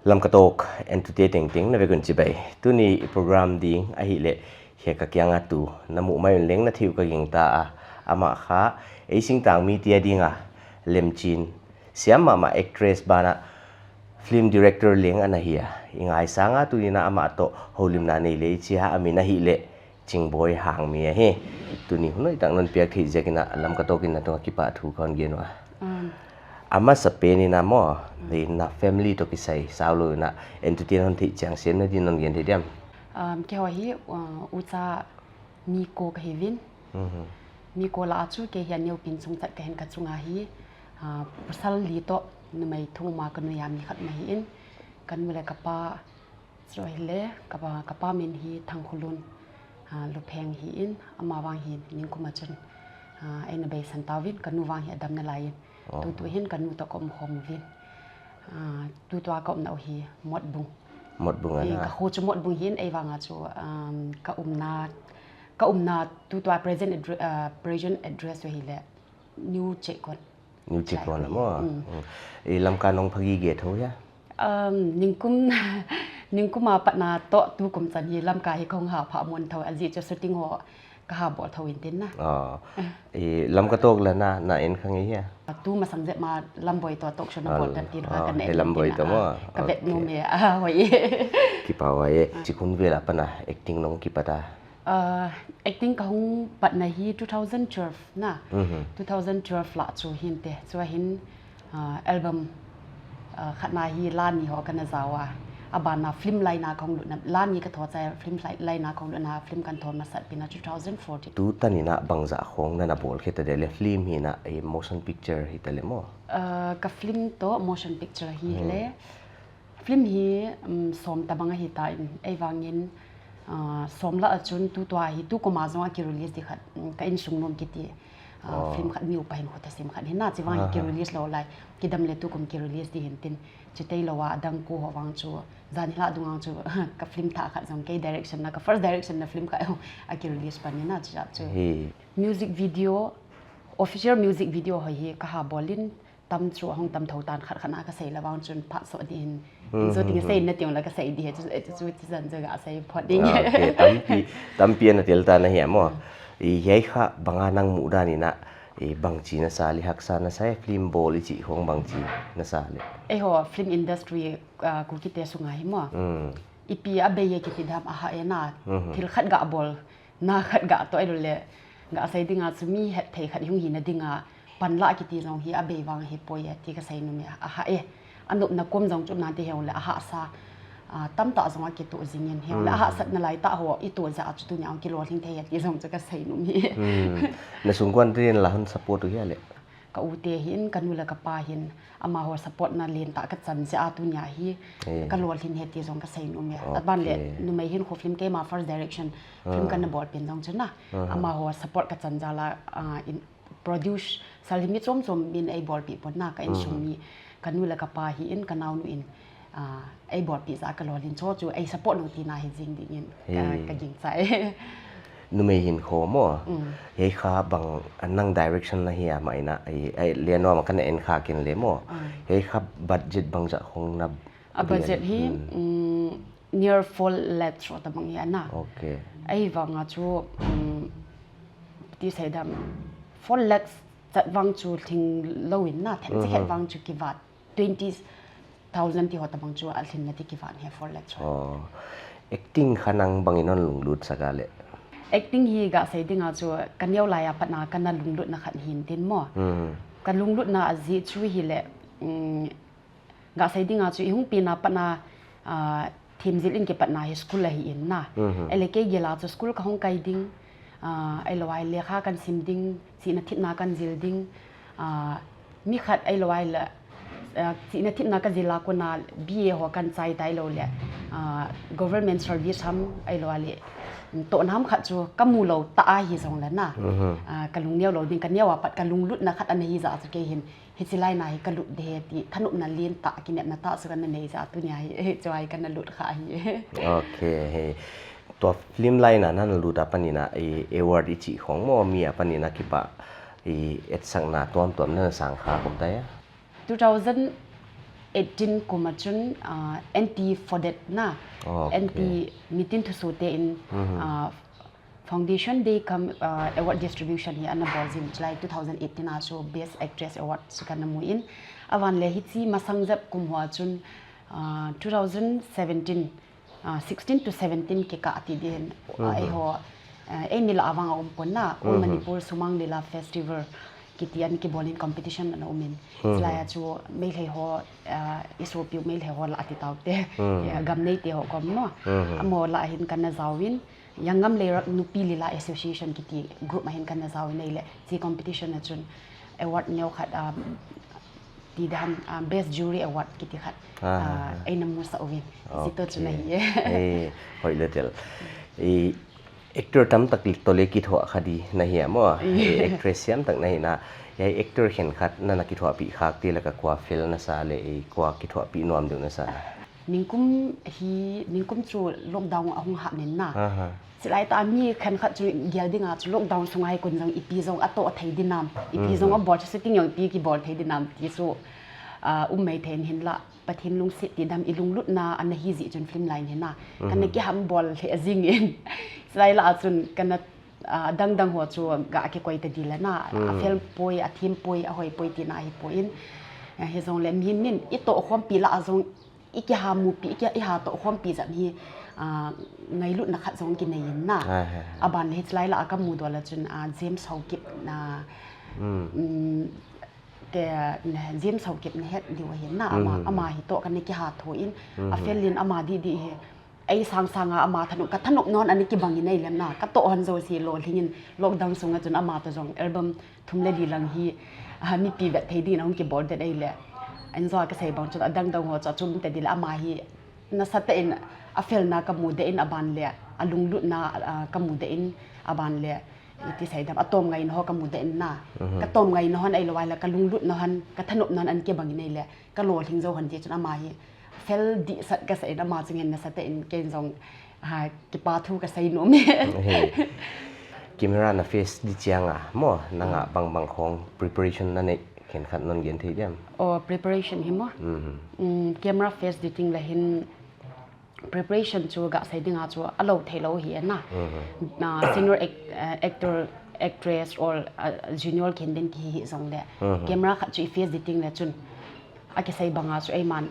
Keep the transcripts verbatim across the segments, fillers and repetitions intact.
Lamka Talk entute tengteng na vekun chibai. Tuni i program ding ahile, he ka kianga tu na mu mai un leng na thiu ka ging ta a. Ama kha, ei singtang mi tia dinga lemchin siam mama actress bana film director leng ana hi a. I ngai sanga tuni na ama to holimna nei le i chia amin ahile, Chingboi Hangmi ahi. Tuni hun hoitah non piak thei jeh in a Lamka Talk in na tonga kipa thu kon gen uva. Um. Amasa pen in a mo, mm, na family to kisai sao lou in a, entute non thei chang sem na din non gen thei diam. Um, keiho hi, uh, ucha mi ko kahi uvin. Mhm. Mi ko lah a chu kei hi aneopen chungchat kahin, ka chunga hi, uh, pasal li to numei thum a ka nui a mi khat ana hi in. Ka nu le ka pa Chu ahile, ka pa, ka pa min hi Thangkhulun, ah, Lupheng hi in, ama vang hi Ningkum a chun, ah, eina beisan tauvin, ka nu vang hi adam nalai in. Oh. Tutu hin ka nu to ka um khom uvin. Ah, tutua ka umna u hi Motbung. Motbung a. Eh, na. Ka kho chu Motbung hi in, ei vanga chu, um, ka umna, ka umna tutua present addre-, ah, present address u hile New Chekon. New Chekon a mo. Mm. Mm. I Lamka nong pha gige tho ya? Um, ningkum, ningkum a patna to tukum chan hi Lamka hi kahung ha pha mun tho, ajeh chu shooting ho kaha bol tho in tin na. Oh. Eh. I Lamka Talk la na, na en kha nge hia? Tu masang jep ma Lamboi to talk show na bol dan tin kha, oh, ka na en Lamboi tin to na, mo. Ah, ka vet nom e, ah, hoi. Kipa hoi. Ah. Chikhun vel a patna acting nong kipat a? Uh, acting kahung patna hi two thousand twelve na. Mhm. Two thousand twelve lah chu hinte. Chu ahin, uh, album, uh, khatna hi Lani ho kana jao a. Abana film line a kahung lutna, Lani ka tho chai film li-, line a kahung lutna, film kan tho masat pen a two thousand fourteen. Tu tan in a bangja khong nana bol khe ta de le film hi na, eh, motion picture hi ta le mo? Uh, ka film to motion picture hi, hmm, le. Film hi, um, som tabang ahi tan, ei vangin, ah, som lah a chun tutua hi, tukum a jong a ki release di khat, um, Ka Insung Nom kiti, ah, oh, film khat mi upa hin khuthasim khat hin na, chi vang hi ki, aha, release lou lai, kidam le tukum ki release di hin tin, chi tei lou a, adang ko ho vang chu, jan hi lah dung ang chu, ka film thah khat jong kei direction na, ka first direction na film khat a ki release pan in na, chi chu. Hi. Music video, official music video ho hi kaha bol in, tam chu ahung tam tho tan, khat khat na ka sei la vang chun phat so di hin. Hmm, so ding, hmm, sei na tiang la ka sei di he chu, chu, chu, chu jan chu ga sei phot ding. Ah, okay, tampi, tampi ana tel ta na hi mo. Hmm. I hiai kha banga nang mu dan in a, i bangchi nasa le, haksa nasa e, film bol i chi khong bangchi nasa le? Eiho film industry, ah, Kuki te sunga hi mo. Hmm. Ipi a bei e kiti dam a ha e na. Hmm. Thil khat ga bol na khat ga to, ahilou le, ga sei dinga chu mi hetthei khat hung hina dinga pan la kiti jong hi abei vang hi poi e ti ka sei nom e, aha e. Anopna kom jong chu nante hile ahahsa, ah, tamtah jong a kitoh jing in hile, hmm, ahahsatna lai tah ho i toh jeh a chu tunia hung kilolhing thei e ti jong chu ka sei nom e. Hmm. Na sungkuan ten la hung support u hia le? Ka u te hin, ka nu le ka pa hin, amaho support na lentah ka chan jeh a tunia hi, eh, ka lolhing e ti jong ka sei nom e. Okay. Aban le, numei hinkho film keima first direction film, ah, kana bol pen jong chu na. Ah. Amaho support ka chan jal a, ah, in produce, sal hi mi chom chom min ei bolpeh pon na, ka insung, mhm, mi, ka nu le ka pa hin, ka naonu in, ah, ei bolpeh jeh a ka lolhing chu chu ei support lou tina hi jing ding in ka, hi, ka gingchai. Numei hinkho mo. Mm. Hiai kha bang, ah, nang direction na hi a, ama in a, ai, ai, le nom a kana en kha kin le mo. Ah. Hiai kha budget bang jat khong na. A budget hi, hmm, mm, near four lakhs ro tabang hi ana. Okay. Ei vang a chu, mm, ti sei dam, four lakhs chat vang chu lhing lou in na, themcha khat, mhm, vang chu kivat. Twenty thousand ti ho tabang chu alhin na ti kivat hi four lakhs. Oh. Acting kha nang bang in hon lunglut sak a le? Acting hi ga sei dinga chu ka neo lai a pat na kana lunglut na khat hin tin mo. Mhm. Ka lunglut na a jeh chu hile, mm, ga sei dinga chu i hung pen a pat na, ah, themjil in kipat na hi school ahi in na. Mhm. Ele kei gel a chu school ka hung kai ding, ah, ahilou le lekha kan sim ding, chihna thepna kan jil ding, ah, mi khat ahilou le, ah, chihna thepna ka jil a kona B A ho kan chai ta ahilou le, ah, government service ham ahilou le, tohna ham khat chu ka mu lou ta ahi jong le na. Mhm. Ah, ka lungneo lou ding, ka neo a pat ka lunglutna khat ana hi jeh a chu kei hin, hichi line a hi ka lut ding ahi ti, thanopna lentah, kinepna tah chu kana nei jeh a tunia hi, hichu a hi kana lut kha ahi. Okay, hi. Tua film line a nana lut a pat in a, i award i chi khong mo, mi a pat in a kipa, i etsakna tuamtuam nana sang kha khom tai a? Two thousand eighteen kum a chun, ah, N T Fodet na, Oh, N T okay. Nitin Thusote in, Mhm. ah, Foundation Day cum, ah, award distribution hi ana bol jin, chulai two thousand eighteen a chu Best Actress Award chu kana mu in. Avan le hiche masang jep kum hoa chun, ah, two thousand seventeen, ah, sixteen to seventeen kikah ti din, ah, Mhm. eiho, ah, eimi lah a vang a um pon na, All Mhm. Manipur Sumang Lila Festival kiti ana kibol in competition ana um in. Mhm. Chulai a chu Meitei ho, ah, i sopiu Meitei ho lah a ti taute, Mhm. ah, gam neite ho kom mo. Mhm. Amaho lah a hin kana jao in, Yangam Leirak Nupi Lila Association kiti group a hin kana jao in ahile, hiche competition a chun award neo khat, ah, ti dam, ah, Best Jury Award kiti khat, Ah. ah, eina musah uvin. Hiche toh chu Okay. nahi e. Eh, hoilou tel. Eh, actor tamtah toh le kithoh kha di nahi a mo. Eh. Eh, actress tamtah nahi na. Eh, actor khenkhat nana kithopi khah te lah a kua fail nasa le, eh, kua kithopi nom diu nasa. Nikum hi, nikum chu lockdown ahung hah nin na. Aha. Chulai tah a mi khenkhat chu gel ding a chu lockdown sunga hi kon jong ipi jong atoh thei dinam, ipi jong Mhm. abol chu shooting jong ipi kibol thei dinam ti chu, ah, um mai thei in hinlah Pathen lungset ti dam i lunglutna ana hi jeh chun film line hi na. Kana Mhm. kiham bol lheh jing in. Chulai lah a chun kana, ah, dang dang ho chu ga kikoi ta di le na. A Mhm. fail poi, a thim poi, a hoi poi tina hi poi in. Ah, hijongle mihem min i tohkhompi lah a jong i kiha mupi, i ki, i ha tohkhompi jat hi, ah, ngailutna khat jong kinei in na. Hai, hai, hai. Aban le hiche lai lah a ka mudoh lah a chun, ah, James Haokip na, Mm. um, ke, na, James Haokip nahet diu ahin na, ama, Mhm. ama hi toh kana kiha tho in, a Mhm. fail in ama didi hi, ei sang sang a ama thanop, ka thanop non ana kibang in ahilem na, ka toh hon jouse lolhing in lockdown sunga chun ama toh jong album thum le li lang hi, ah, mipi vet thei dingin ahung kibol det ahile. Injo a kasei bang chun adang dang ho chu achom tadin le ama hi nasatah in a fail na ka mu deh in aban le, a lunglutna, ah, ka mu deh in aban le, iti sei dam, atom ngaina ho ka mu deh in na. Mhm. Ka tom ngaina hon ahilou ahile ka lunglutna hon, ka thanopna hon ana kibang in ahile, ka lolhing jou hon ti chun ama hi fail dehset kasah in ama chungin nasatah in ken jong, ah, kipa thu kasei nom e. Hey. Camera na face di chiang a mo, nanga Mm. bang bang khong preparation nanei khenkhat non gen thei diam? Oh, preparation hi mo? Mhm. Mm, camera face di teng le hin preparation chu gasei ding a chu alou thei lou hi na. Mhm. Na senior ac-, eh, actor, actress or, eh, junior khen den kihi jong le. Mhm. Camera khat chu i face di teng le chun. Akisei bang a chu eiman,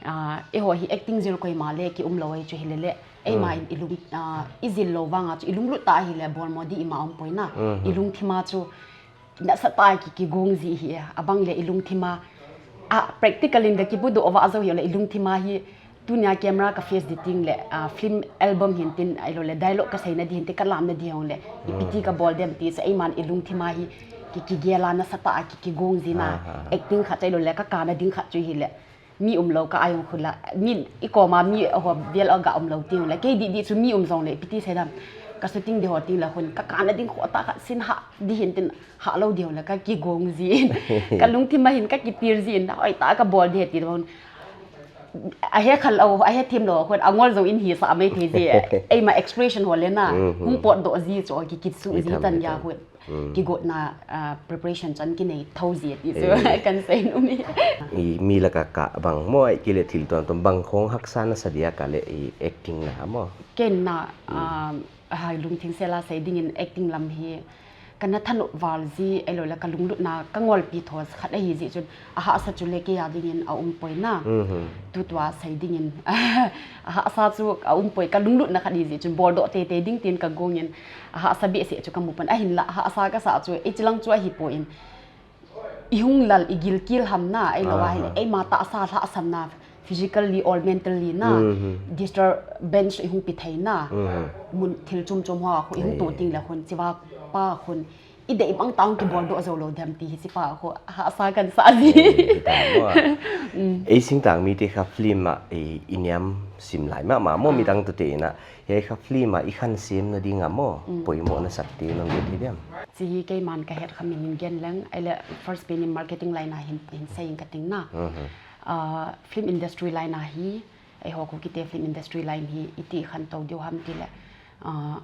ah, eiho hi acting jil koima le kium lou ahi chu hile le, eima Hmm. in i lung, ah, i jil lou vang a chu i lunglut tah ahile bol mo di ima um poi na. Hmm. I lungthim a chu nasatah a ki, kigong ji hi, abang le i lungthim a, ah, practical in ka kipudoh vah jou hi le i lungthim a hi, tunia camera ka face di teng le, ah, film album hin tin, ahilou le dialogue kasei na di hin tin, ka lam na di hong le, ipi ti ka bol dem ti chu eiman i lungthim a hi, ki, kigel a nasatah a ki, kigong ji na, Ah, ah, ah. acting khat chu ahilou le, ka kana ding khat chu hile, mi um lou ka ai um khu la, mi i koma mi ho vel a ga um lou ti hong le, kei di di chu mi um jong le, ipi ti sei dam, ka shooting di ho teng le hun, ka kana ding kho tah khat sin ha di hin tin, ha lou di hong le, ka kigong ji in, ka lungthim a hin ka kitir ji in, hoi tah ka bol di he ti hong. Ahe khal lou, ahe thim lou, hun, angol jong in hisah mai thei ji, eima expression ho le na, Mhm. hung potdoh ji chu, ki, kisuh ji tan ya hun. Mm. Kigotna, ah, preparation chu ana kinei tho ji ti chu Eh. kan sei nom e. I mi lah a ka bang mo, ahile thil tuan tuan bang khong haksa nasa dia kah le i acting na mo. Ken na, Mm. ah, ah, lungthim sel a sei ding in acting lam hi kana thanop val ji, ahilou le ka lunglutna ka ngolpi tho khat ahi ji chun ahahsa chu le kei a ding in aum poi na. Mhm. Tutua sei ding in ahahsa chu aum poi, ka lunglutna khat ahi ji chun boldoh tei tei ding tin ka gong in Ahahsa behseh chu ka mu pon. Ahinlah, ahahsa kasah chu, hiche lang chu ahi poi. I hung lal, i gilkel ham na, ahilou Aha. ahile, eima tahsa lhahsamna, physically or mentally na, Mhm. disturbance i hung pe thei na. Mhm. Mun thil chom chom hoa khu, i hung to Eh. teng le khun, chiva pa khun, i dei bang tah hung kiboldoh jou lou dem ti hiche pa khu, ahahsa kan sa ji. Eh, hitam mo. Mm. Ei singtang mite kha film a, eh, i niam sim lai mama mo Ah. midang toh te in a, Hiai kha film a i khan semna ding a mo, Mm. poimo nasah te nong gen thei diam? Hiche hi keiman ka het kha min in gen leng, ahile first pen in marketing line a hin, hin sei ing ka ting na. Mhm. Ah, film industry line a hi, eiho Kuki te film industry line hi, iti khantou diu ham tile, ah,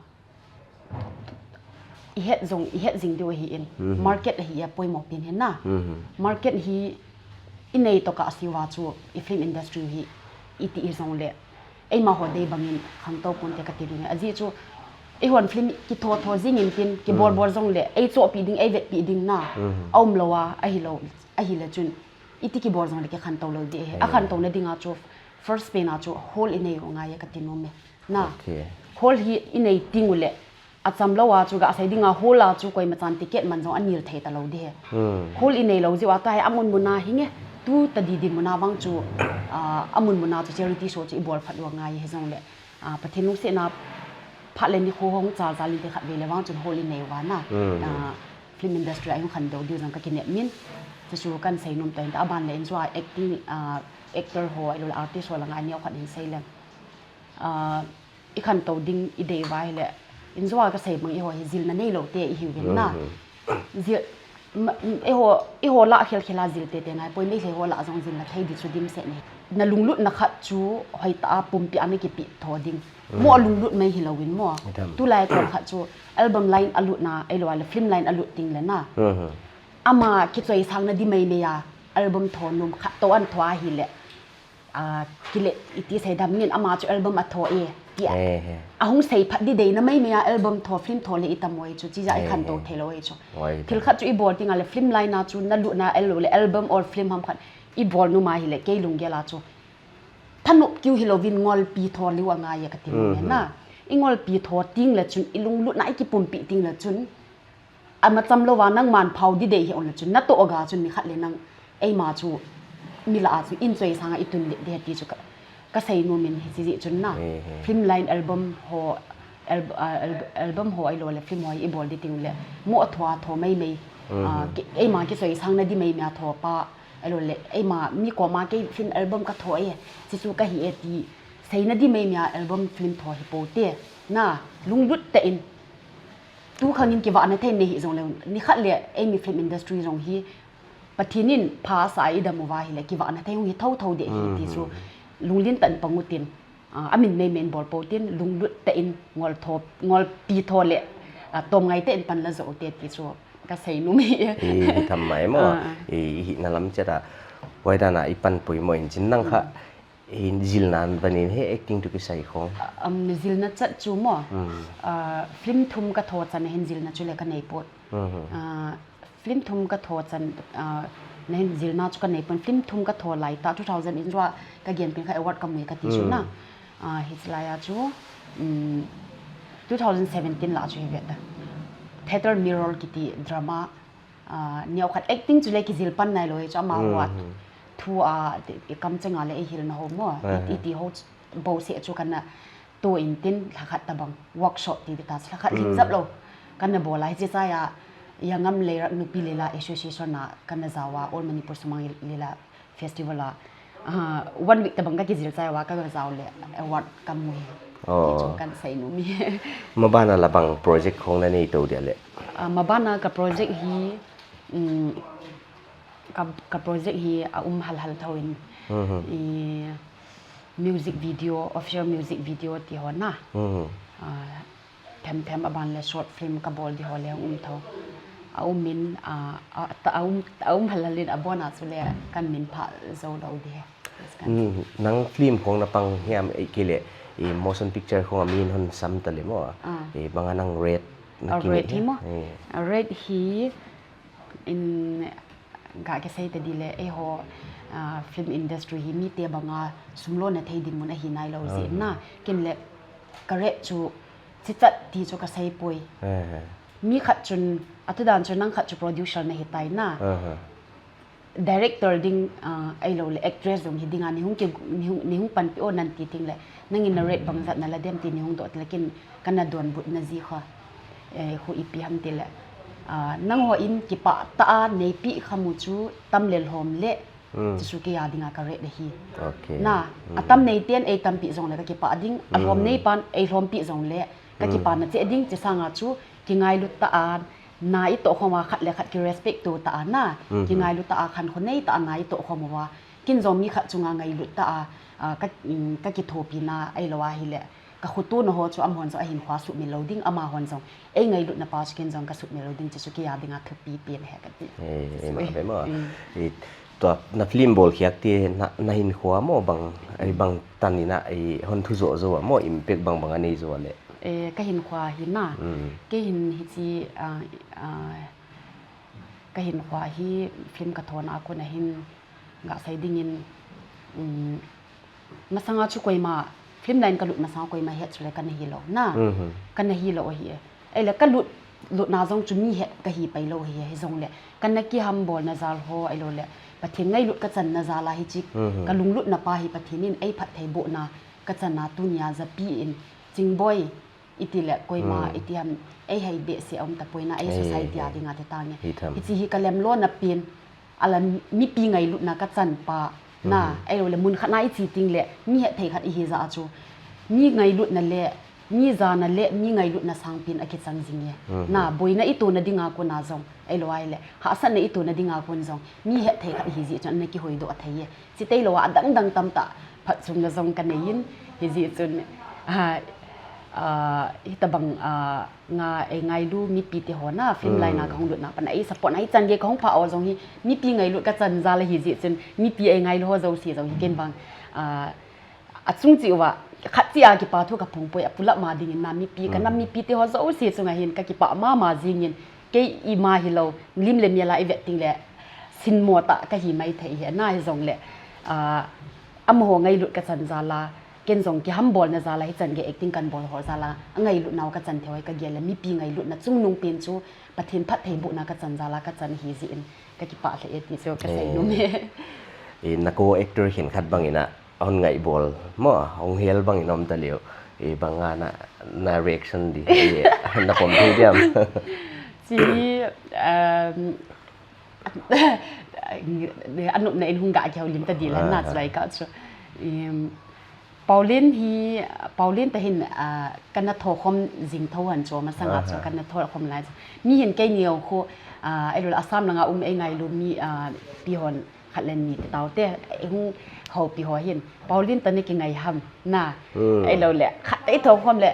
i het jong, i het jing diu ahi in, Mhm. market ahi a poimo pen hi na. Mhm. Market hi, inei toh kah siuva chu i film industry hi iti hijongle, eima ho dei bangin khangtou ponte kati ding. Ajeh chu eihon film kitho tho jingin tin, kibol bol jongle eichohpeh ding, eivetpeh ding na aum lou a, ahilou, ahile chun iti kibol jongle kikhantou lou ding ahi. Akhantouna dinga chu first pen a chu hall inei u ngai e kati nom e. Na, hall hi inei teng uleh, acham lou a chu gasei dinga hall a chu koimachan ticket man jong anel thei talou ding ahi. Hall inei lou jeh uva tua hi amun muna hinge, tu tadi dinmuna vang chu, amun muna chu charity show chu ibol phat u angai hijongle, Pathen lungsetna phat le nikho hung chal chal inte, khatvei le vang chun hall inei uva na, film industry a ihung khantou diu jong kakinep in. Chuchu kahin seinom tan, aban le injoa acting, actor ho ahiloule artist ho langa neokhat hin seileng, ikhantou ding idei uva ahile, injoa kasei bang eiho hi jilna neilou te ihiuvin na. Eiho lah khel khel a jil tete ngaipoi, Meitei ho lah jong jilna thei di chu dimset ahi. Nalunglutna khat chu hoitah a pumpi a nakipeh tho ding. Mo alunglut mai hilouvin mo. Tulai kon khat chu album line alutna ahiloule film line alut tengle na, ama kichoisangna di maimai a album tho nom khat toh antho ahile, kile iti seidam in ama chu album atho e tia ahung sei phat di deina maimai a album tho, film tho le itam u ahi chu, chija ikhantou theilou ahi chu. Thil khat chu ibol tengle film line a chu nalutna ahiloule album or film ham khat ibol nom ahile kei lunggel a chu thanop kiu hilouvin ngolpi tho leu angai e kati nom e na. Ingolpi tho tengle chun, ilunglutna ikipumpeh tengle chun, amacham louva nangman phao di dei hi aum le chun, natoh ga chun nikhat le nang, eima chu, mi lah a chu inchoisang a itun le ding ahi ti chu kasei nom in, hiche jeh chun na, film line album ho, album ho ahiloule film ho hi ibol di tengle, mo atho a tho maimai, eima kichoisangna di maimai a tho pa, ahiloule eima mi koma kei film album katho e, chuchu kahi e ti seina di maimai a album film tho hi pou te, na, lunglut tah in, tukhang in kivahna thei nei hijongle, nikhat le eimi film industry jong hi Pathen in phasah a idam uva ahile kivahna thei hung hi thouthou ding ahi ti chu lunglen tah in pang utin, amin maimai in bol pou tin, lunglut tah in ngolpi tho le tomngai tah in pan la jou te ti chu kasei nom e. Itham mai mo, ihina lam chet a, hoidan a ipan poimo in chin nang kha, jilna vanin hi acting toh kisai khong. Jilna chat chu mo, film thum katho chan ahin jilna chule kaneipon. Film thum katho chan, nahin jilna chu kaneipon. Film thum katho laitah two thousand in jua kagenpen kha award kamu e kati chu na. Hiche laiya chu two thousand seventeen lah chu hi veta, Theatre Mirror kiti drama, neokhat acting chule kijil pan nailou e chu, amaho a thu a, ikamchenga le eihilna ho mo, iti ho bouseh chu kana to intin, lhakhat tobang workshop ti dita, lhakhat lhingjap lou kana bol a, hiche chaiya Yangam Leirak Nupi Lila Association a kana jaova, All Manipur Sumang Lila Festival a one week tobang kakijil chaiuva kajao le award kamu hi. Hichu kahin seinom e. Mabana la bang project khong nanei tou dia le? Mabana ka project hi, ka project hi aum halhal thouvin, music video, official music video ti ho na, themthem aban le short film kabol di ho le um thou, aumin, aum halhal in abona chule kahin minphah jou lou di hi. Nang film khong napang hiam, ahile motion picture khong a min hon sam tale mo, banga nang rate nakinei hi mo? Rate hi in, gakisei tadi le, eiho film industry hi mite banga sum lona thei dinmun ahi nailou jeh na, ken le ka rate chu chichat ti chu kaseipoi. Mi khat chun, atudan chu nang khat chu producer nahitai na, director ding, ahiloule actress jong hi dinga neihung panpi o nanti tengle, nangin na rate bangzat nala dem ti neihung doh tile, ken kana donbutna ji kha khu ipi ham tile, nangho in kipah tah a neipeh khamu chu tam le lhom le, chuchu keiya dinga ka rate ahi. Na, atam neiten eitampeh jongle kakipah ding, alhom neipan eilhompeh jongle kakipana cheh ding, chusanga chu kingailut tah a, na itohkhom uva khat le khat kirespect to tah a na, kingailut tah a, khankho nei tah a na itohkhom uva, ken jong mi khat chunga ngailut tah a kakithopina ahilou ahile, kakhotona ho chu amahon jong ahinkho suhmil lou ding, amahon jong eingailutna pa chu ken jong kasuhmil lou ding, chuchu keiya dinga thupi pen ahi kati. Tua na film bol khiak ti na, na hinkho a mo bang, ai bang tan in a, ai hon thu jo jo a mo impact bang bang anei jo le. Eh, ka hinkho a hi na. Mm. Kei hin hichi, ah, ah, ka hinkho a hi film ka thona a kon a hin ga sei ding in, um, masanga chu koima, film line ka lut masanga koima het chu le ka na hi lo na. Mhm. Ka na hi lo ahi e. Ei le ka lut, lutna jong chu mi het ka hi pai lo ahi e, hi jong le. Ka na kiham bolna jal ho, ei lo le. Pathen ngailut ka channa jal a hichi, mhm, ka lunglutna pa hi Pathen in ei phattheibohna ka chan a tunia japi in. Chingboi, iti le koima, hmm, iti ham, ei hei behseh a um tapoi na, ei, ei, society a, ei, dinga te tange. Hi tham. Hichi hi ka lem lona pen, ala mipi ngailutna ka chan pa na, mhm, ei lo le mun khat na i chi ting le, mi het thei khat i hi ja a chu. Mi ngailutna le, mi jana le, mi ngailutna sang pen a kichang jing e. Mhm. Na, boina i tona dinga kon a jong, ei lo ai le, hahsatna i tona dinga kon jong, mi het thei khat i hi ji chun, na kihoi doh thei e. Chitei lo a, adang dang tamtah phatchomna jong ka nei in, hi ji chun, ah, ah, hitabang, ah, nga ei ngailu mipi te ho na, film line a, hmm, ka hung lut na, pan ei support na, ei chan gei ka hung pha o jong hi, mipi ngailut ka chan jal a hi ji chun, mipi ei ngailu ho jouse jong hi ken bang, ah, achung cheh uva, khat cheh a kipa thu ka phong poi, apulap ma ding in na, mipi ka nam, hmm, mipi te ho jouse chunga hin ka kipah mama jing in, kei ima hi lo, lim le mel a i vet ting le, sinmo tah ka hi mai thei hi, na hi jong le, ah, amaho ngailut ka chan jal a, ken jong kiham bolna jal a, hi chan gei acting kan bol ho jal a, a ngailut nau ka chan thei hoi ka gel le, mipi ngailutna chungnung pen chu, Pathen phattheibohna ka chan jal a, ka chan hi ji in, ka kipah lheh e ti chu ka sei nom e. Eh, na co-actor khenkhat bang in a, hon ngai bol mo, hung hel bang in um ta leu. Eh, bang a na, na reaction di, eh, na pom thei diam. Chi, um, anopna in hung ga kihoulim ta di la, na, ah, chu lai ka chu. Um, Pauline hi, Pauline ta hin, ah, ka na tho khom jing tho han chu, masanga chu, ah, ka na tho khom lai chu. Mi hin kei neo khu, ah, ei lo Assam langa um ei ngailu mi, ah, pi hon khat le ni te tau te, ei hung houpi ho hin. Pauline ta na kingai ham, na. Hmm. Ei lo le, khat ei tho khom le,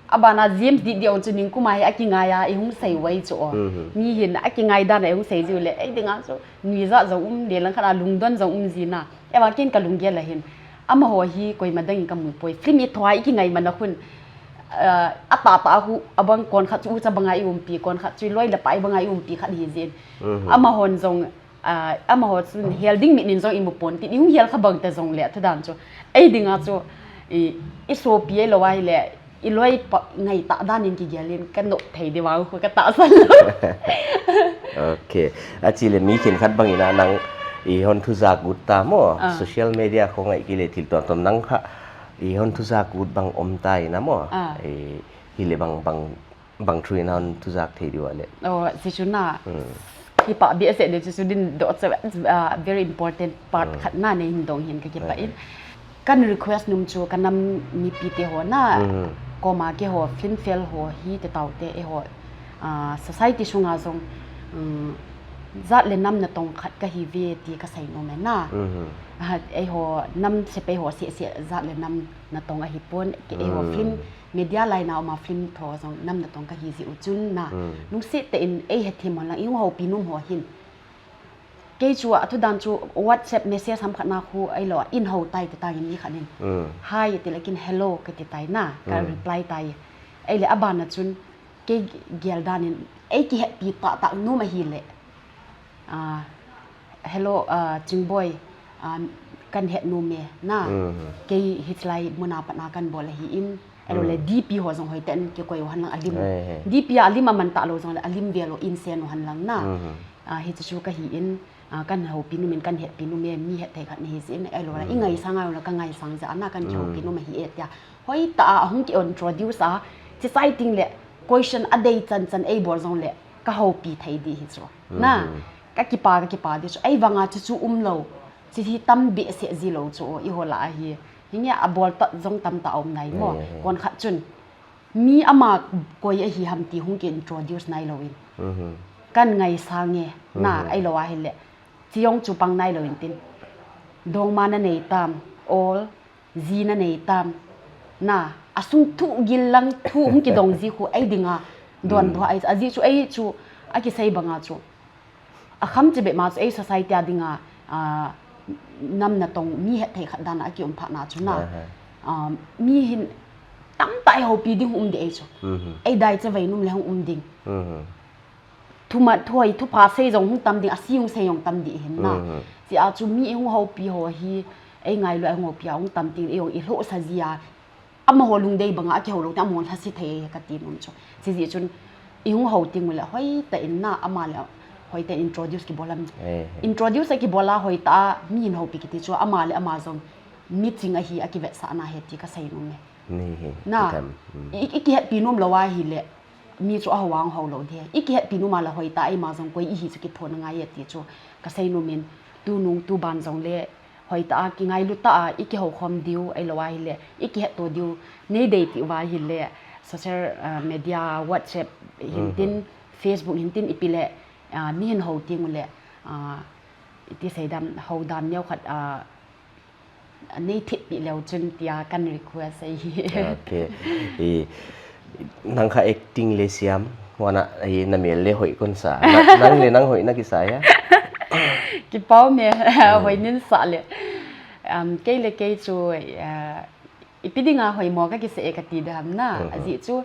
abana James di di ong chu ningkum a hi a kingai a, ei hung sei uai chu o. Mhm. Mi hin a kingai dan a ei hung sei jiu le, ei dinga chu, nui ja jong um, le lang khat a lungdon jong um ji na. Ei vang ken ka lunggel a hin. Amaho hi koima dang in ka mu poi. Film i tho a i kingai man a khun, ah, a tah tah a khu, abang kon khat chu ucha banga i umpi, kon khat chu i loi le pai banga i umpi khat hi jin. Mhm. Amahon jong, ah, amaho chun hel ding mit in jong i mu pon tin, i hung hel kha bang ta jong le, a thu dan chu. Ei dinga chu, i, i sopi ei lo ai le, i loi pa, ngai tah dan in kigel in, ka nop thei di vang khu ka tahsan lo. Ok. A chi le mi khenkhat bang in a nang, i hon thu ja kut ta mo, ah, social media kho ngai kile thil tuam tuam nang kha, i hon thu ja kut bang om ta in a mo. Ah. I, hi le bang, bang, bang thu in a hon thu ja thei di va le. Oh, si chu na. Hmm. Kipah behseh le chu, chu din doh chu, ah, very important part, hmm, khat na nei hin dong hin ka kipah in. Hmm. Kan request nom chu ka nam mipi te ho na, hmm, koma keiho film feel ho hi te tau te eiho, ah, society sunga jong, um, jat le nam natong khat ka hi ve ti ka sei nom e na. Hmm. Ah, eiho nam sepai ho seh seh jat le nam natong ahi pon, kei eiho, hmm, film media line a um a film tho jong nam natong ka hi ji u chun na. Hmm. Lungset tah in ei hethem hon lang, i hung houpi nom ho hin. Kei chu a thu dan chu WhatsApp message ham khat na khu ei lo a, in hou tai te tang in mi khat in. Mm. Hi, ti le kin hello ka ti tai na, ka, mm, reply tai. Ei le a ban a chun kei gel dan in ei kihetpi tah tah nom ahi le. Ah, hello, ah, Chingboi, ah, kan het nom e na. Mm. Kei hichelai mun a pat na kan bol ahi in. Ei lo le, mm, D P ho jong hoi tah in kikoi u hen lang a lim. He, he. D P a lim a man tah lo jong le a lim vel u in sen u hen lang na. Mm. Ah, hichu chu ka hi in, ah, kan houpi nom in, kan hetpi nom e, mi het thei khat na hi jin, ei lo le, mm, i ngaisang a lo le ka ngaisang jeh a na kan, mm, kihoupi nom ahi e tia. Hoi tah a hung ki introduce a, chi sai ting le question a dei chan chan ei bol jong le ka houpi thei di hi chu. Na, mm, ka kipah, ka kipah di chu. Ei vang a chu chu um lo. Chi hi tam behseh ji lo chu i ho lah a hi. Hinge a bol tah jong tamtah a um nai mo. He, he. Kon khat chun mi ama koi ahi ham ti hung ki introduce nai lo in. Mhm. Kan ngaisang e, na, mhm, ei lo a hi le. Chi jong chu pang nai lo in tin. Dongma na nei tam, ol, ji na nei tam. Na, a sung thu gil lang thu hung ki dong ji khu ei dinga. Don, mm, bua ei, a ji chu ei chu a kisei bang a chu. A kham chi beh ma chu ei society a dinga, a, nam natong mi hetthei khat dan a kium phat na chu na. Aha. A, mi hin tamtah i houpi ding um ding ei chu. Mhm. Ei dai chavai nom le hung um ding. Mhm. Thuma, thuhoi, thupha sei jong hung tam ding, asi hung sei jong tam ding hin na. Mhm. Chia chu mi i hung houpi ho hi, ei ngailu a hung houpi a hung tam ding, ei jong i lhosa jia. Amaho lungdei banga akihou lou teng, amaho lhase thei e kati nom chu. Chijeh chun, i hung hou teng ule, hoitah in na, ama le, hoitah in introduce kibol am. Eh, eh. Introduce akibol a, hoitah a, mi hin houpi kiti chu, ama le ama jong, mi ching ahi, akivetsahna ahi ti kasei nom e. Ni hi, na, kitam. Mm. I, i kihetpi nom lou ahile, mi chu ahou a hung hou lou ding. I kihetpi nom a le hoitah a, eima jong koi ihi chu kithon angai e ti chu, kasei nom in, tunung, tuban jong le, hoitah a, kingailu tah a, i kihoukhom diu, ahilou ahile, i kihetto diu, nei dei ti uva ahile, social, ah, media, WhatsApp hin tin, Mhm. Facebook hin tin, ipi le, ah, mi hin hou teng ule, ah, iti sei dam, hou dan neo khat, ah, nei thippi leu chun tia kan request ahi. Okay. I, Nang kha acting le siam, huana, eh, na mel le hoi kon sa. Na, nang le nang hoi na kisa ya? Kipah me, Hmm. hoi nin sa le. Um, kei le kei chu, eh, ipi dinga hoimo ka kisa e kati dam na. Hmm. Ajeh chu,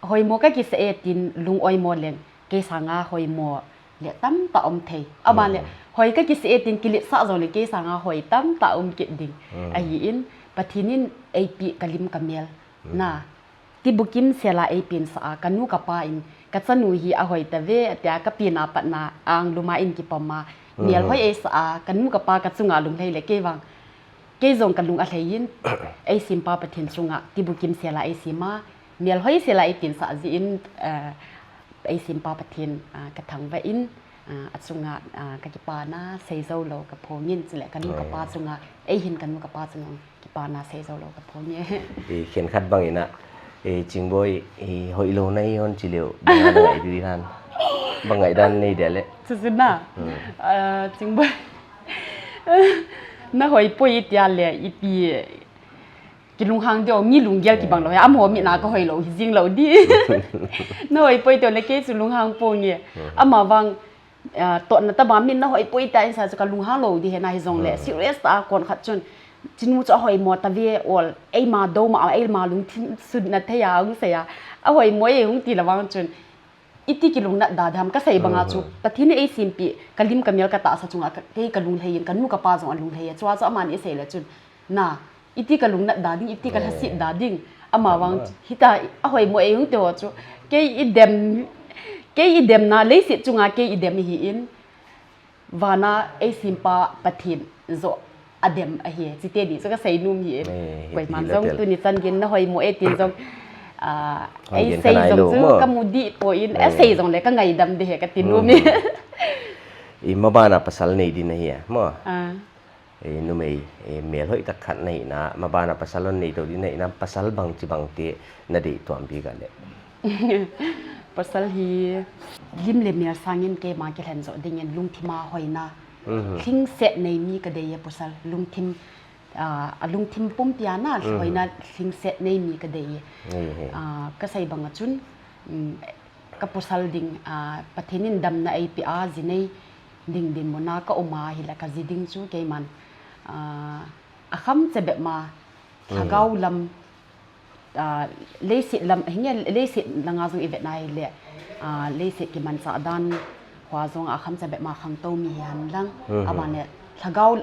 hoimo ka kisa e tin lung oimo leng. Kei sanga hoimo le tamtah um thei. Aban le, Hmm. hoi ka kisa e tin kiletsah jong le kei sanga hoi tamtah um kit ding. Hmm. Ahin, Pathen in eipi ka lim ka mel. Hmm. Na. Tibukim sela eipen sa a, ka nu ka pa in, ka chanu hi ahoi tave, tia ka pen a pat na, ang lum a in kipom a, mel Mhm. hoi eisa a, ka nu ka pa ka chunga lunglhai le kei vang. Kei jong ka lung alhai in, eisempa Pathen chunga, tibukim sela eisem a, mel hoi sela eipen sa jeh in, eh, eisempa Pathen, ah, ka thangvah in, ah, achunga, ah, ka kipana sei jou lou ka phong in, chule ka nu ka pa chunga, eihin ka nu ka pa chunga kipana sei jou lou ka phong e. Eh, khenkhat bang in a, eh, Chingboi, eh, hoilou nahi hon chi leu, bang a na ngai ding ham. Bang ngaidan nei dia le. Chuchu na. Hmm. Ah, Chingboi. Na hoi poi tia le, ipi, kilunghang diu, mi lunggel kibang lou, eh, amaho mit na ka hoi lou, hi jing lou di. Na hoi poi tia le kei chu lunghang ponge. Hmm. Ama vang, ah, tohna tah a min na hoi poi tia in sa chu ka lunghang lou di he na hi jong le, Hmm. serious tah a kon khat chun. Chinu chu ahoimo tave ol, eima dou ma, eima lungthim sutna thei a, hung sei a. Ahoimo e hung ti le vang chun. Iti kilungnat da dam ka sei banga chu, Mhm. Pathen in eisempi, ka lim ka mel ka tahsa chunga, ka, kei ka lunglhai in, ka nu ka pa jong alunglhai e, chua chu aman i sei le chun, na, iti ka lungnat da ding, iti ka lhaset da ding, ama vang, Mhm. hita, ahoimo e hung ti ho chu, kei i dem, kei i dem na, leiset chunga kei i dem hi in, Vana eisempa Pathen joh adem ahi, chite di chu ka sei nom hi. Eh, koiman jong tuni chan gin na hoimo e tin jong, ah, ei sei jong chu ka mu di poi in, a sei jong le ka ngaidam di he ka ti nom hi. I mabana pasal nei din ahi a, mo? Ah. I numei, i melhoi tak khat nei na, mabana pasal hon nei to din nei na, pasal bang chi bang ti na dei tuam pi ka le. Pasal hi lim le mel sangin keima kilhen joh dingin lungthim a hoina. Mhm. Lhingset nei mi ka dei e pasal lungthim, ah, a lungthim pumpi a na, mhm, hoina lhingset nei mi ka dei e. Mhm. Ah, ka sei banga chun, um, ka pasal ding, ah, Pathen in damna eipeh a, ji nei ding dinmun a ka um a, hile ka ji ding chu keiman, ah, a kham che bep ma, mhm, lhagao lam, ah, leiset lam, hinge leiset langa jong i vet na hile, ah, leiset kimanchah dan hoa jong a kham che bep ma khangtou mi hi hen lang. Mhm. Aban le lhagao,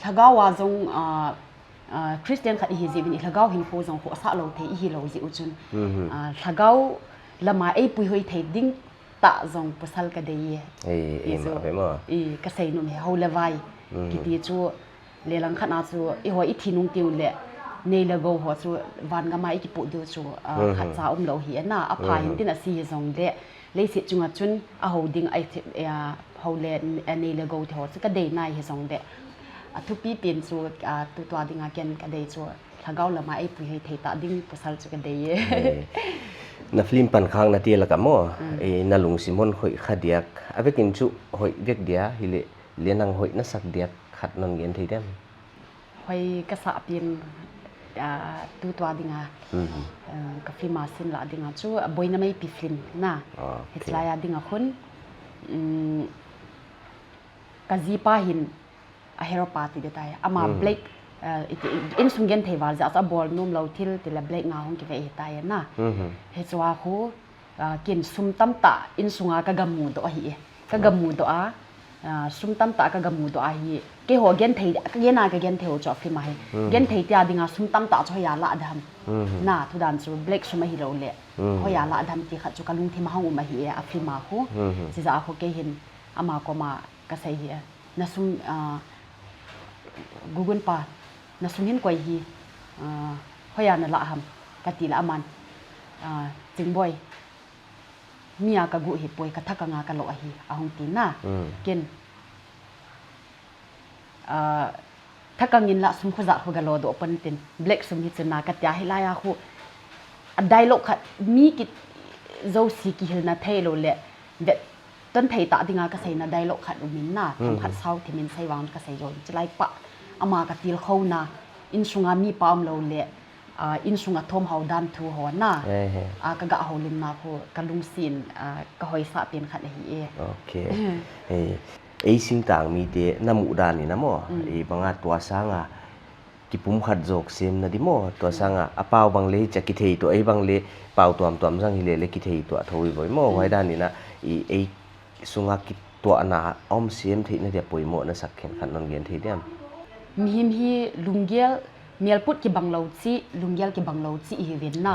lhagao a jong, ah, ah, Christian khat i hi jeh uvin i lhagao hinkho jong khohsah lou thei i hi lou jeh u chun. Mhm. Ah, lhagao lama ei puihoi thei ding tah jong pasal ka dei e. Ei, ei, ma, ma. I ka sei nom hi hou le vai. Mhm. Kiti chu Lelang khat na chu, eiho i thi nung teng ule, nei le gou ho chu, van gam a i kipoh diu chu, ah, mhm, khat cha um lou hi, ana, a pha, mhm, hin tin a si hi jong le, leiset chunga chun, a ho ding a i thi, eh, ho le, eh, nei le gou te ho chu, ka dei nai hi jong le. A thupi pen chu, ah, tutua dinga ken ka dei chu, lhagao lama ei puihoi thei ta ding pasal chu ka dei e. Eh, na film pan khang na ti laka mo, mm, eh, na lungsim hon hoi kha diak, a vekin chu hoi vek dia, hile, Le nang hoi na sak diak khat non gen thei dem? Hoi ka sah pen, ah, tutua dinga, mhm, ah, ka film a scene lah dinga chu, a boina meipi film na. Okay. Hiche lai a dinga khun, um, ka jipa hin, A hero pa ti ding tai. Ama black, uh, insung genthei val jeh a chu abol nom lou thil tile black nga hung kive ahitai na. Hichua khu, uh, ken sum tamtah insunga ka gamu doh ahi e. Ka gamu doh a, uh, sum tamtah ka gamu doh ahi. Keiho genthei, ka gen a ka genthei u chu a film a hi. Genthei tia dinga sum tamtah chu hoiya lah dem. Na, thudan chu black sum ahi lou le. Hoiya lah dem ti khat chu ka lungthim a hung um ahi e, a film a khu. Chijeh a khu kei hin ama koma ka sei hi e. Na sum, ah, Gugun pa, na sum hin koi hi, ah, hoiya na lah ham, ka ti le aman, ah, Chingboi, mi a ka gu hi poi, ka thakang a ka lo ahi, ahung ti na. Ken, ah, thakang in lah sum khu ja khu ga lo doh pon tin, black sum hi chu na ka tia hilai a khu, a dialogue khat mi kit jouse kihilna thei lou le, vet ton thei ta dinga ka seina dialogue khat um in na, themkhat sao thim in sei vang ka sei jo. Chilai pa, ama ka tilkhouna, insunga mi pa um lou le, ah, insunga thom hao dan thu ho na, ah, ka ga houlimna khu, ka lungsim, ah, ka hoisah pen khat ahi e. Okay. Eh, ei singtang mite na mu dan in a mo, ei banga tua sanga, kipumkhat jok semna di mo, tua sanga, a pau bang le hiche kithei tua, ei bang le pau tuamtuam jang hile le kithei tua tho i voi mo, huai dan in a, i, ei sunga kituahna a um sem theina dia poimo na sak khenkhat non gen thei diam? Mihem hi lunggel, melput kibang lou chi, lunggel kibang lou chi ihi uvin na.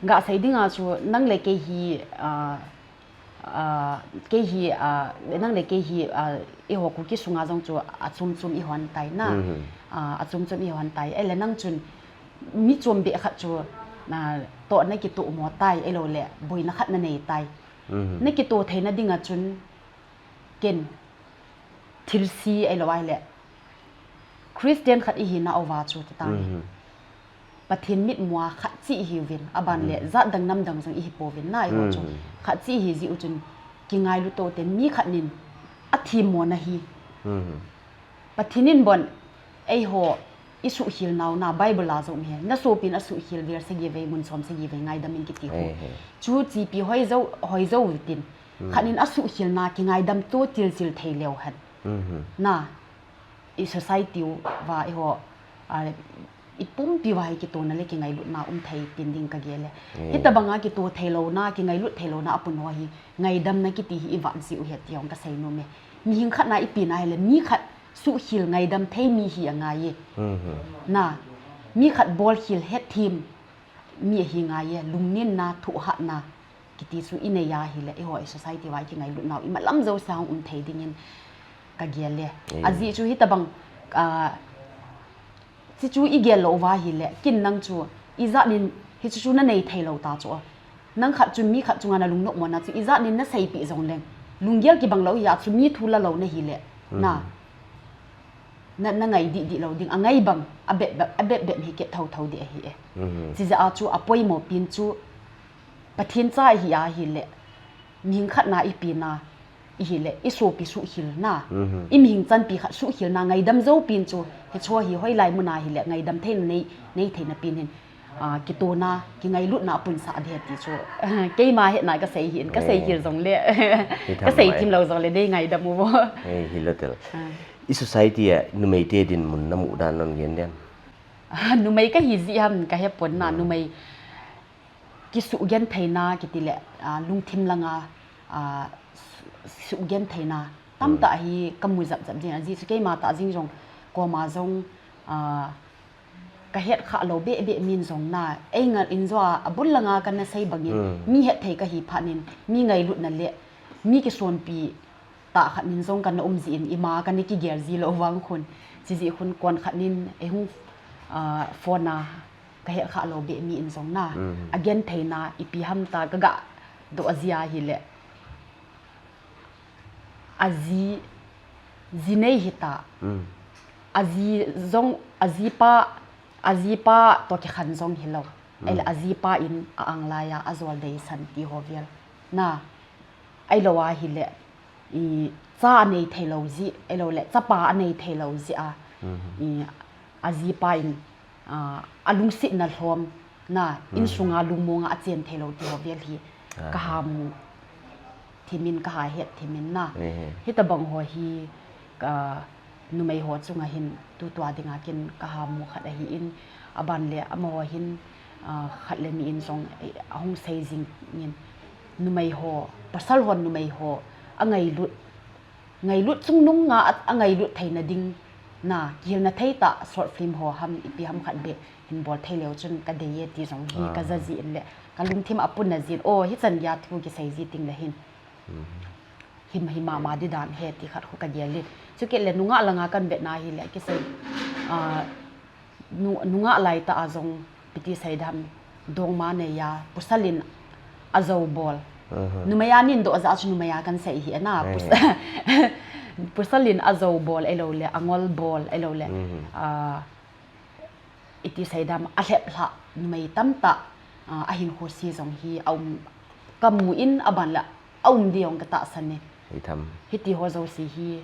Nga sei dinga chu nang le kei hi, ah, Ah, kei hi, ah, nang le kei hi, ah, eiho Kuki sunga jong chu achom chom i hon tai na. Ah, achom chom i hon tai. Ele nang chun mi chom beh khat chu, ah, toh na kitoh mo tai, ahilou le boina khat na nei tai. Na kitoh theina dinga chun ken thilse ahilou ahile Christian khat ihi nauva chu tita. Pathen mitmua khat chi ihi uvin, aban le jat dang nam dang jong ihi pouvin na, eiho chu khat chi ihi jeh u chun kingailu to te, mi khat nin athemmo na hi. Pathen in bon eiho i suhkhel nau na Bible a jong hi, na sopin asuhkhel vel sagi vei mun som sagi vei ngaidam in kiti khu. Chu chipi hoi jou, hoi jou tin. Khat nin asuhkhel na kingaidam to tilchil thei leu hen. Na, i society uva eiho, a, i pumpi uva hi kitohna le kingailutna um thei tin ding ka gel e. Hitabanga kitoh theilouna, kingailut theilouna apun ho hi ngaidamna kiti hi i vat jeh u ahi ti jong ka sei nom e. Mihing khat na i pen ahile mi khat suhkhel ngaidam thei mi hi angai e. Na, mi khat bolkhel hetthem mi ahi ngai e, lungnenna, thohhatna kiti chu i nei ahile, eiho i society uva i kingailutnau, i malam jouse a hung um thei dingin ka gel e. Ajeh chu hitabang, ah, chi chu i gel lou uva ahile, ken nang chu, ijat nin, hichu chu na nei theilou ta chu. Nang khat chun mi khat chunga na lungnopmo na chu, ijat nin na seipeh jongleng, lunggel kibang lou hia chu mi thu la lou na hile, na, na, na ngai dih dih lou ding, angai bang, abep bep, abep bep hi kit thotho ding ahi e. Chijeh a chu apoimo pen chu, Pathen cha ihi ahile, mihing khat na i pen a, ihile, i sopi suhkhel na, i mihing chanpi khat suhkhel na, ngaidam jou pen chu, hicho hi hoilai mun ahile, ngaidam theina nei, nei theina pen hin, ah, kitohna, kingailutna apunsah ding ahi ti chu, keima hetna ka sei hin, ka seikhel jongle, ka sei thim lou jongle, nei ngaidam uvo. Hilou tel. I society a, numeite dinmun na mudan non gen diam? Numei ka hi jeh ham ka hepon na, numei kisuhgentheina kiti le, ah, lungthim langa, ah, su-, suhgentheina tamtah hi ka mu japjap jin, ajeh chu keima tah jeng jong, koma jong, ah, ka hetkhah lou behbeh min jong na, ei ngal in joh a, abul langa kana sei bangin, mi hetthei ka hi phat in, mi ngailutna le, mi kisonpi tah khat nin jong kana um jeh in, ima kana kigel ji lou vang khun, chijeh khun kon khat nin, ei hung, ah, phone a, ka hetkhah lou beh mi in jong na, agentheina, ipi ham ta ka ga doh jia ahile, aji, ji nei hita, aji jong, ajipa, ajipa toh kikhen jong hilou, ahile ajipa in a-ang laiya ajol deisan ti ho vel na, ahilou ahile, i, cha anei theilou jeh, ahilou le chapa anei theilou jeh a, i, ajipa in, ah, alungsetna lhom na, insunga lungmonga achen theilou ti ho vel hi, ka ha mu thimin, ka ha het thimin na. Hitabang ho hi, ka, Numei ho chunga hin tutua dinga kin ka hamu khat ahi in, aban le amaho hin, ah, khat le ni in jong, eh, ahung sei jing in, numei ho, pasal hon numei ho angailut, ngailut chungnung nga a, angailut theina ding na, kihilna thei tah short film ho ham, ipi ham khat beh hin bol thei leu chun ka dei e ti jong hi ka ja ji in le ka lungthim a pun na jin, o, hichan gei a thu kisei ji ting le hin. Him hi mama di dan he ti khat khu ka gel in. Chukit le nungah langa kan vet na hi le kisei, ah, nu-, nungah lai tah a jong ipi ti sei dam, dongma nei a, pasal in ajo bol. Numei a nin doh ja chu numei a kan sei hi na. Pasal in ajo bol elo le, angol bol elo le. Ah, iti sei dam, alhep lha numei tamtah, ah, ahin khosi jong hi aum, ka mu in aban le aum di jong ka tahsan e. Hiti ho jouse hi,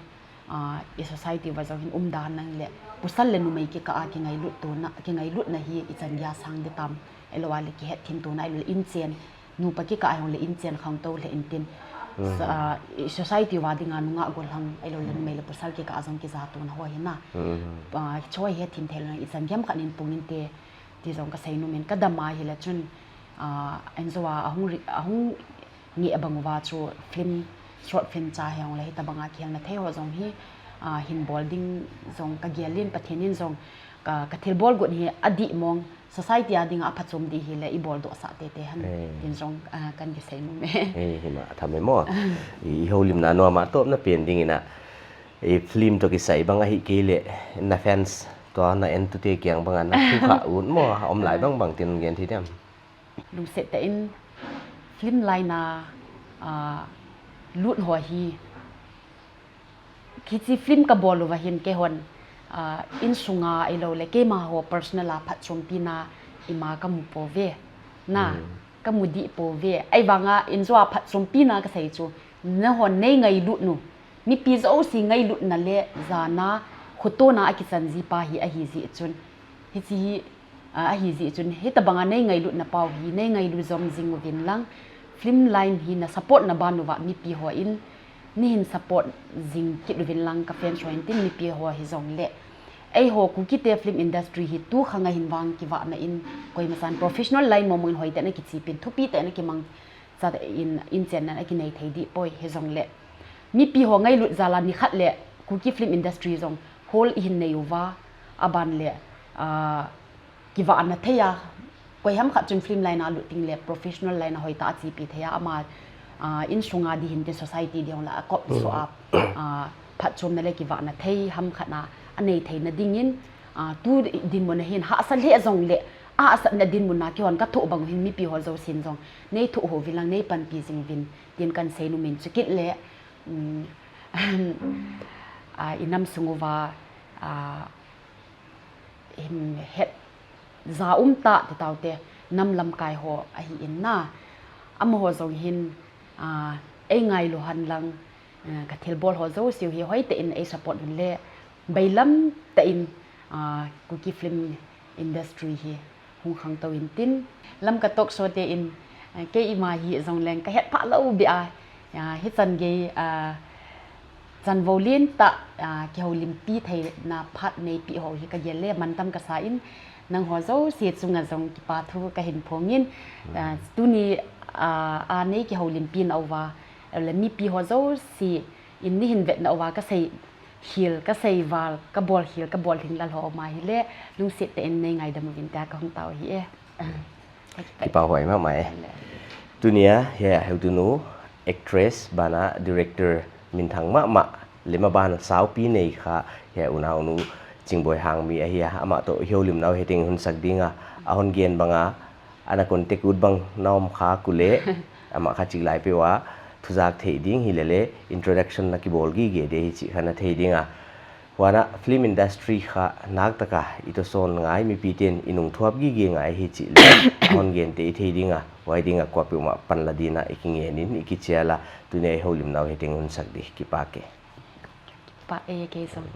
ah, i society uva jong hin um dan nang le, pasal le numei kikah a kingailut tona, kingailutna hi ichan gei a sang di tam, elo a le kihet thim tona, elo le inchen, nupa kikah a jong le inchen khangtou le intin. Sa-, ah, i society uva dinga nungah gollhang, elo le numei le pasal kikah a jong kija tona ho hi na. Ah, choi het thim thei le ichan gei ham khat nin pung inte, ti jong ka sei nom in ka dam a hi le chun, ah, enjoy a ahung ri-, ahung nge abang uva chu film, short film cha he jong le hitabanga kihilna thei ho jong hi, ah, hin bol ding jong ka gel in Pathen in jong ka, ka thil bol gun hi adih mong society a dinga aphatchom di hi le i bol doh sah tete hen. Tin jong, ah, kan kisei nom e. Hima, atham e mo. I, i houlimna nom a topna pen ding in a, i film to kisai bang ahi kei le na fans to na en tute kiang banga na thu kha ut mo, om lai bang bang tin gen thi dem. Lungset tah in film line a, ah, lut ho hi. Hiche film ka bol uva hin keihon, ah, insunga elo le keima ho personal a phatchompina ima ka mu pouve. Na, ka mu dih pouve. Ahivanga enjoy a phatchompina ka sei chu, nahon nei ngailut nu, mipi jouse ngailutna le jana, khotona a kichan ji pa hi ahi ji chun. Hiche hi, ah, ahi ji chun, hitabanga nei ngailutna pau hi, nei ngailut jom jing uvin lang, film line hi na support na ban uva mipi ho in, nei hin support jing kit uvin lang ka fans ho in tin mipi ho hi jong le. Eiho Kuki te film industry hi tu khang a hin vang kivahna in, koima chan professional line mong mong in hoitah in akichepin, thupi tah in akimang chat in, inchenna akinei thei dih poi hi jong le. Mipi ho ngailut jal a nikhat le Kuki film industry jong hol i hin nei uva, aban le, ah, kivahna thei a, koi ham khat chun film line a lut ting le professional line a hoitah a chepi thei a, ama, ah, insunga di hin tin society di hung la a kop so a, ah, phatchomna le kivahna thei ham khat na anei theina dingin, ah, tu dinmun a hin hahsa le jong le, ahahsatna dinmun a keihon ka thoh bang u hin mipi ho jousen jong nei thoh ho uvin lang nei panpi jing uvin tin kan sei nom in chukit le, um, ah, i nam sung uva, ah, him het ja um tah ti taute, nam lamkai ho ahi in na. Amaho jong hin, ah, ei ngailu hen lang, ah, ka thilbol ho jouse u hi hoitah in ei support un le, bailam tah in, ah, Kuki film industry hi hung khangtou in tin. Lamka talk show te in, ah, kei ima hi jong leng ka het phah lou beh a, ah, hichan gei, ah, chanvo lentah, ah, kihoulimpi theina phat neipi ho hi ka gel le mantam ka sa in, nangho jouse chunga jong kipa thu ka hin phong in, ah, tuni, ah, a nei kihoulimpi nauva, le mipi ho jouse in nei hin vet nauva ka sei khel, ka sei val, ka bol khel, ka bol lhinglel ho um a hile, lungset tah in nei ngaidam uvin tia ka hung tao ahi e. Kipa huai mama e. Tunia, hia, heutunu, actress, bana, director, minthang mama, le maban saopi nei kha, hia, unaunu, Chingboi Hangmi ahi a, ama toh, houlimnau heteng hun sak dinga, ahon gen banga, ana contact ut bang, na um kha kule, ama kha chik lai peuva, thujak thei ding hilele, introduction na kibol gige de hi chih kha na thei dinga. Huana film industry kha nak taka i tohson ngai mipi ten i nung thuap gige ngai hi chih le, ahon gen te i thei dinga, huai dinga kua peuhmah panla dina i kingen in i kichial a, tunia i houlimnau heteng hun sak di kipak e. Kipak e kei jong.